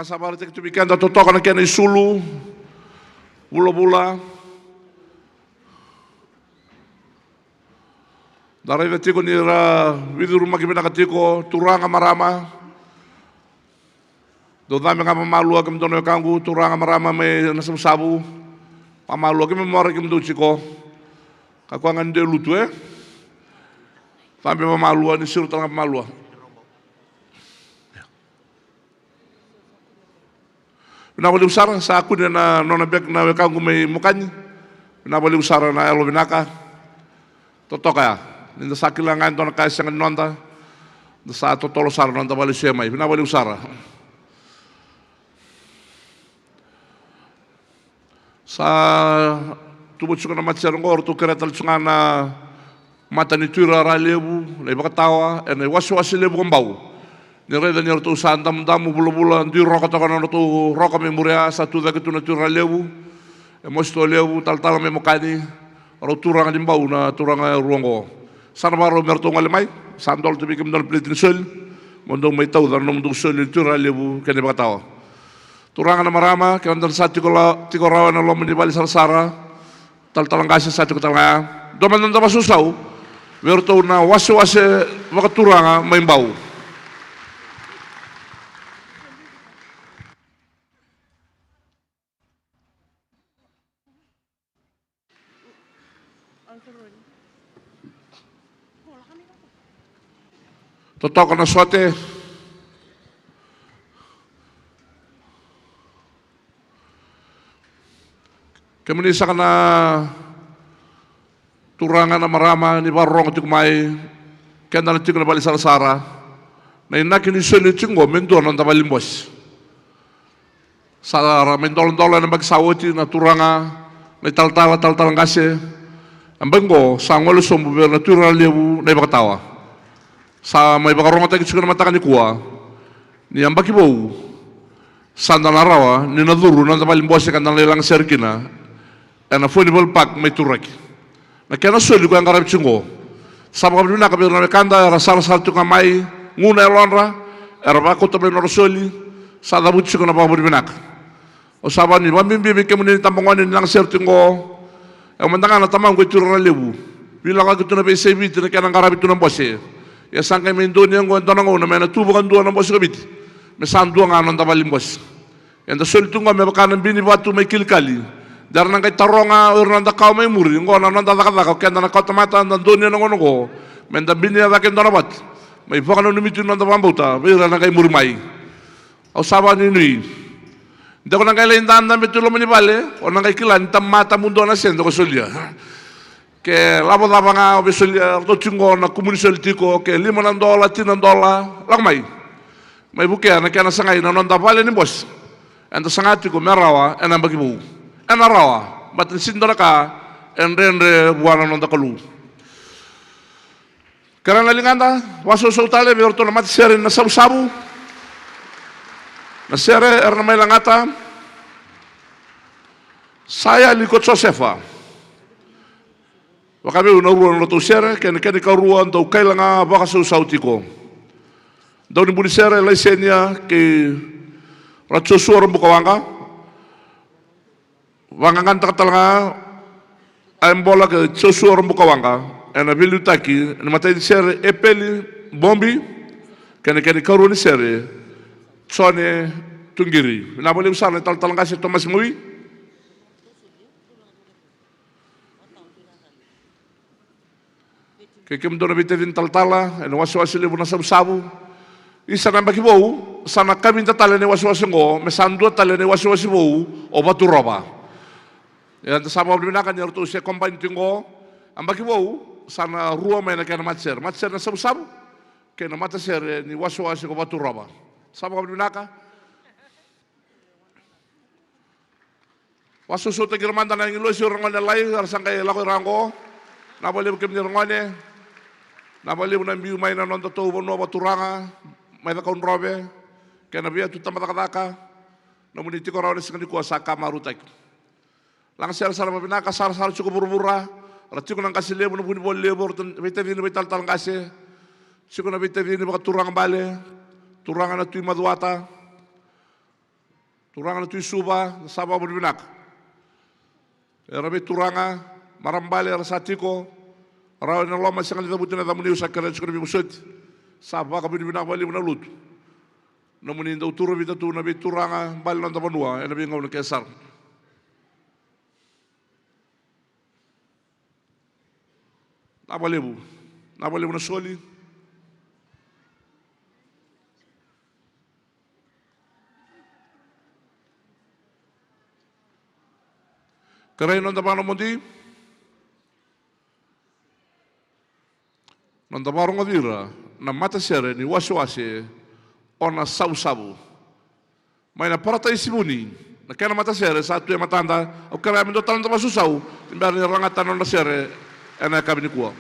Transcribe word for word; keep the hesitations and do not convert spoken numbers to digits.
Ka sa vakaraitaki tu vei keda totoka na kena isulu, vulavula. Da raica tiko ni ra veicurumaki vinaka tiko, turaga, marama. Dou cabe ga vamalua kemudou na wekaqu, turaga, marama mai Nasavusavu. Vamalua, keimami mora kemudou tiko. Kakua ga ni dou lutu, e? Cabe vamalua, ni siro tale ga vamalua. Vinaka vakalevu sara, sa kune na nona beka na wekaqu mai Mokani. Vinaka vakalevu sara na yalo vinaka. Totoka ya. Ni da sa kila ga e dua na ka e sega ni noda, da sa totolo sara na noda vakalesuya mai. Vinaka vakalevu sara. Sa tubu tiko na matasere oqo, ratou kerea tale tiko ga na mata ni Tui Ralevu na iVakatawa ena iwasewase levu ko Bau. Ni raica ni ratou sa damudamu, vulavula, dui roka toka na nodratou roka me muria, sa tu cake tu na Tui Ralevu, e Mositolevu, talatala mai Mokani, rau turaga ni Bau na turaga e rua oqo. Sa na vakarau me ratou gole mai, sa dola tu vei kemudou na peleti ni soli, mo dou mai tauca na nomudou soli ni Tui Ralevu kei na iVakatawa. Turaga, na marama, keda sa tiko la, tiko rawa ena loma ni vale sarasara. Talatala qase sa tiko tale ga ya. Dua mada na noda vakasausau vei iratou na wasewase vakaturaga mai Bau. Totoka na sote. Kemuni saka na turaga, na marama, ni vakarorogo tiko mai, keda na tiko na vale sarasara. Na inaki ni soli tiko oqo me dua na noda valenibose. Sa ra mai doladola ena yabaki sa oti na turaga, na italatala, talatala qase. Yabaki oqo sa gole sobu vei ira na Tui Ralevu na iVakatawa. Sa mai vakarogotaki tiko na mataka nikua ni yabaki vou, sa da na rawa ni na curu na noda valenibose ka da na lai lagasere kina ena Furnival Park mai Turaki. Na kena soli koya e qaravi tiko oqo. Sa vakavinavinaka vei ira na wekada era sarasara tiko ga mai, gu na yalodra, era vakauta mai nodra soli, sa cavuti tiko na vakavinavinaka. Au sa vakanuinui vakabibi vei kemuni na itabagone ni lagasere tiko oqo. Au mada ga na tamaqu e Tui Ralevu. Veilakoyaki tu na veiyasai Viti na kena qaravi tu na bose. Ia sa qai mai donuya oqo e dua na gauna me na tu vakadua na bose ko Viti. Me sa dua ga na noda valenibose. Eda soli tu oqo me vaka na bi ni vatu mai kilikali. De ra na qai taroga o ira na noda kawa mai muri, oqo na noda cakacaka, o keda na kawatamata da donuya na gauna oqo. Me da binia cake e dua na vatu. Mai vakananumi tu na noda vakabauta vei ira na qai muri mai. Au sa vakanuinui. De ko na qai lai dadabe tu i loma ni vale, o na qai kila ni tamata mudou na sede ko solia. Ke lavo cava ga o via solia, ratou tiko oqo na kumuni soli tiko, ke lima na dola, tini na dola, lako mai. Mai vukea na kena sagai na noda valenibose. Eda saga tiko me rawa ena yabaki vou. Ena rawa, baleta ni sega ni dua na ka e dredre vua na noda Kalou. Kerea na ligada, vakasausau tale vei iratou na matasere ni Nasavusavu. Na sere era na mai lagata. Sa yali ko Josefa. Vaka vei au na rua na nodratou sere, kei na kena ikarua dau kaila ga vakasausau tiko. Daunibuli sere, Laisenia kei Ra Josua Rabukawaqa. Vaqaqacotaka tale ga a ibola kei Josua Rabukawaqa ena veiliutaki ena imatai ni sere, Epeli Bobi, kei na kena ikarua ni sere, Jone Tuqiri. Vinaka vakalevu sara na italatala qase Tomasi Mawi. Kei kemudou na veitacini talatala ena wasewase levu Nasavusavu. Isa, na yabaki vou sa na kavida tale na iwasewase oqo, me sa dua tale na iwasewase vou o Vaturova. Ia, da sa vakavinavinaka ni ratou se combine tiko oqo. Yabaki vou sa na rua mai na kena matasere, matasere Nasavusavu kei na matasere ni wasewase ko Vaturova. Sa vakavinavinaka. Vakasosomitaki ira mada na agilosi, o ira na gone lalai era sa qai lako i ra oqo. Vinaka vakalevu kemuni ra gone. Vinaka vakalevu na biu mai na nodatou vanua vakaturaga mai Cakaudrove kei na veiwatini tabacakacaka. Nomuni tiko rawa ena siga nikua sa ka marautaki. Lagasere sara vakavinaka, sarasara tiko vuravura. Ra tiko na qase levu, na vunivola levu, ratou veitacini, veitalatala qase. Tiko na veitacini vakaturaga bale, turaga na Tui Macuata. Turaga na Tui Suva, sa vakavinavinaka. Era veituraga, marama bale era sa tiko, rawa ena loma, sega ni cavuti na yacamuni, au sa kerea tiko na veivosoti. Sa vakavinavinaka vakalevu na lotu. Nomuni dau turavita tu na veituraga bale na noda vanua ena veigauna kece sara. Vinaka vakalevu. Vinaka vakalevu na soli. Kerei noda vakanomodi. Noda vakarogoci ira na matasere ni wasewase o Nasavusavu. Mai na Parataisi Vuni, na kena matasere sa tu e matada, au kerea me dua tale na noda vakasausau, ni bera ni lagata na nodra sere ena yakavi nikua.